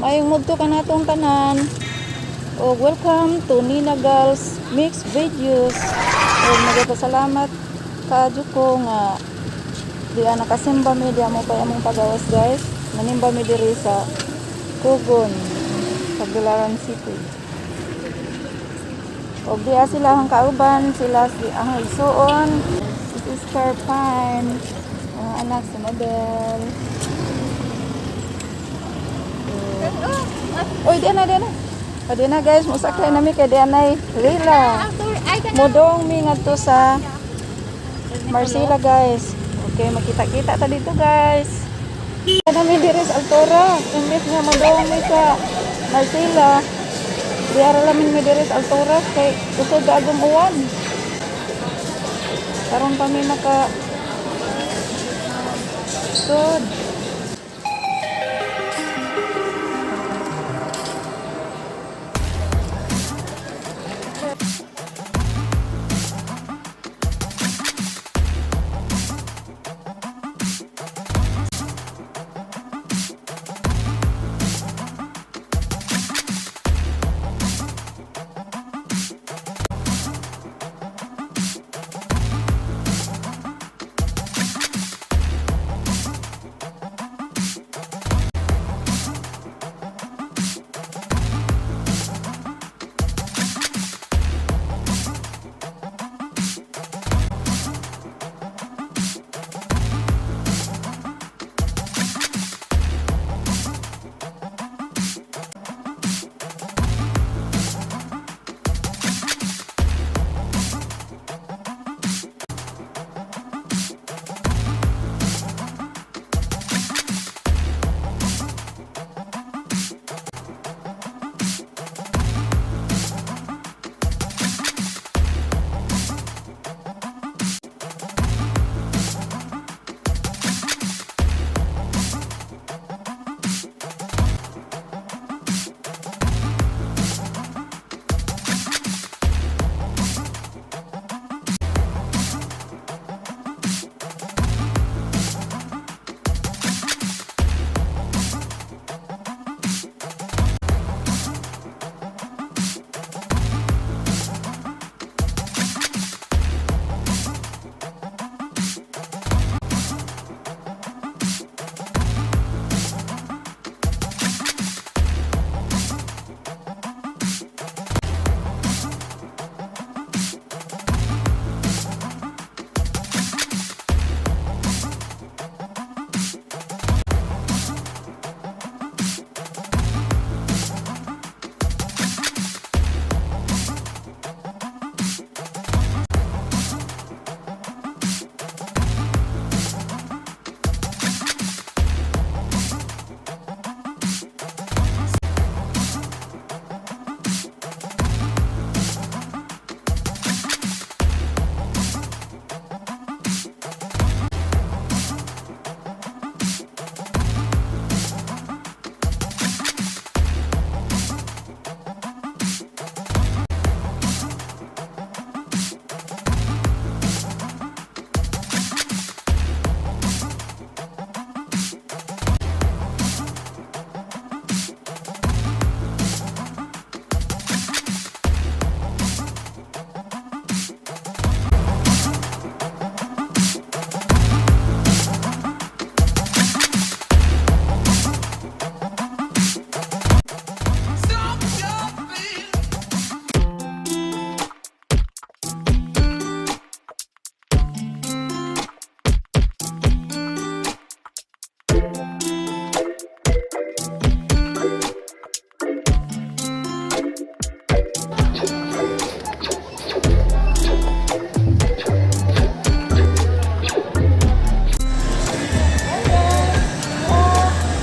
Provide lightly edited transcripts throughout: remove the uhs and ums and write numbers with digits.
Maayong mudto kanatong tanan. Og welcome to Nina Gals Mix Videos. Og nagpasalamat kaadyo ko nga diya nakasimba mi, diya mo pa among pagawas, guys. Nanimba mi diri sa Kugon, Tagbilaran City. Og diya sila ang kauban, sila si ang igsuon, si Sister Pine, ang anak si Mabel. Oy, di na, di na. O, di na, guys, musakay na mi kay di anay Rila. Mudong mi ngadto sa Marcela, guys. Okay, makita-kita ta dito, guys. Ana mi diri sa Altora. Imbes nga modong mi sa Marcela, diara lamin mi diri sa Altora kay usod agong uwan. Karon pa mi maka sud.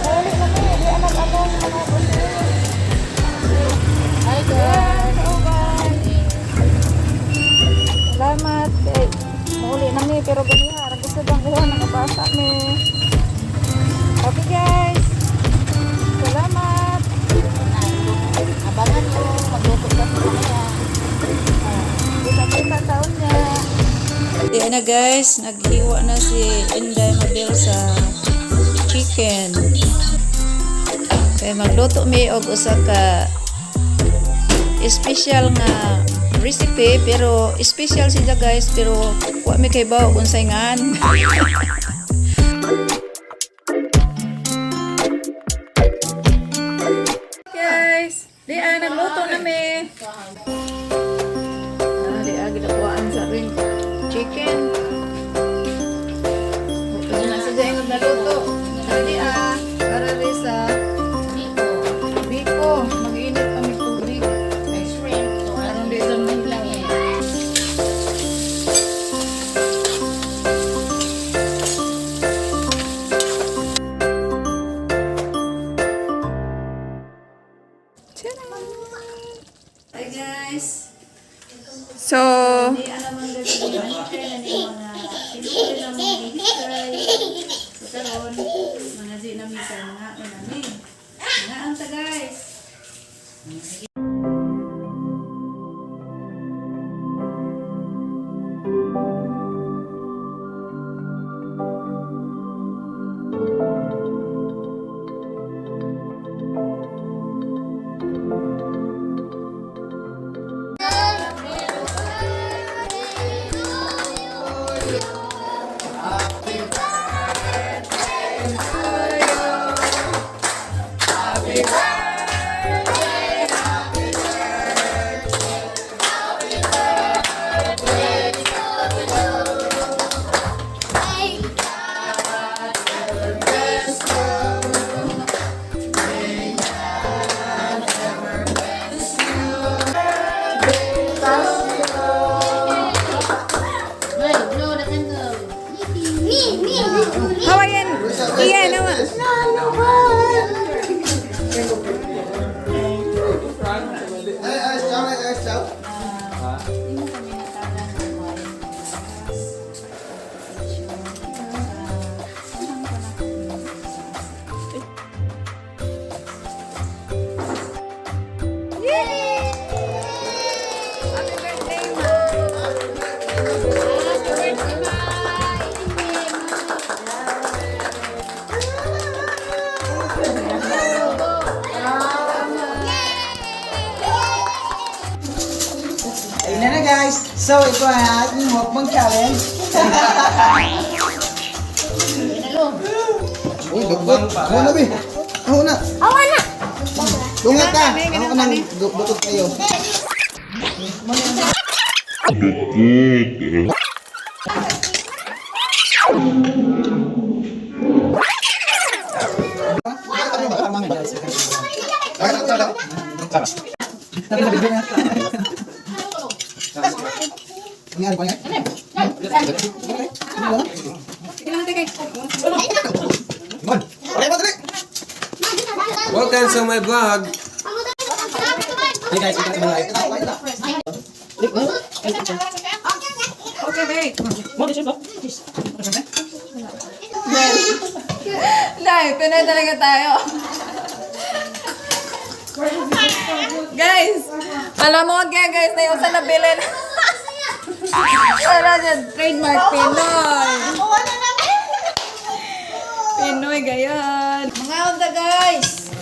Dali na mi, di anak among mga buntis. Hi, guys. Kauban. Salamat kay mauli na mi pero ganiha ra gusto ang uwan, nakabasa mi. Okay, guys. Salamat. Abangan ko, magluto ka sa mamaya. Kita-kita taon niya. Di na, guys, naghiwa na si Inday Mabel sa chicken. Kay magluto mi og usa ka special nga recipe, pero special siya, guys, pero wa mi kaybaw unsay ngan. Guys, di ah, nagluto na mi. Ah, di ah, ginakuhaan sa ring chicken. Pwede na sa dyan naluto. Ready ah, para rin sa biko. Mag-init kami tubig. Aron di sa lang eh. Hi, guys! So, Di alam ang gagawin. Share na ni mga pinuwi na mga hikay. So karon, mga di nami sa mga nami. Mga anta, guys. Me, me, me. Hawaiian. Ian, hawa. Ay, ay, ciao, ay, ay, ciao. Hindi mo kami natagan ng wine. Samahan ko na kami. Happy birthday, Ma. Happy birthday, Mai! Ayun na na, guys. So, ito ang ating mukbang challenge. Uy, dukot. Ako na, be. Ako na. Awa na. Tunga ta. Ako nang dukot kayo. Nangyari pa niya? Sige lang, kay. Mon. Okay ba, dali? Welcome to my vlog. Hey guys, welcome to my life. Okay, babe. Dahil, Pinoy talaga tayo. Guys, alam mo kaya, guys, na yung sa nabilin. Wala dyan, trademark Pinoy. Pinoy, gayon. Mga onda, guys!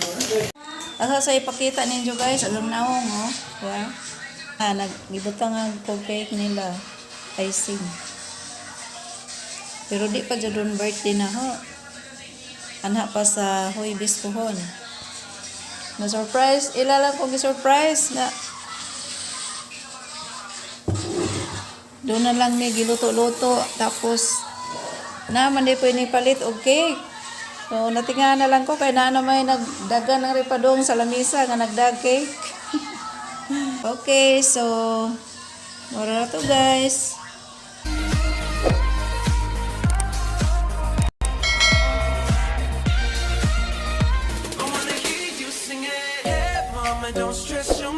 Asa sa ipakita ninyo, guys, alam na oh. Yeah. Ah, nagibutang ang cake nila. Icing. Pero di pa jud birthday na ho. Ana pa sa Huwebes pohon. Na surprise, ila lang kong surprise na doon na lang may giluto-luto tapos na man di po palit og cake. So natinga na lang ko kay naa na may nagdagan ng ripadong sa lamisa nga nagdag cake. Okay, so mura na to, guys. I wanna hear you sing it. Hey, mama, don't stress your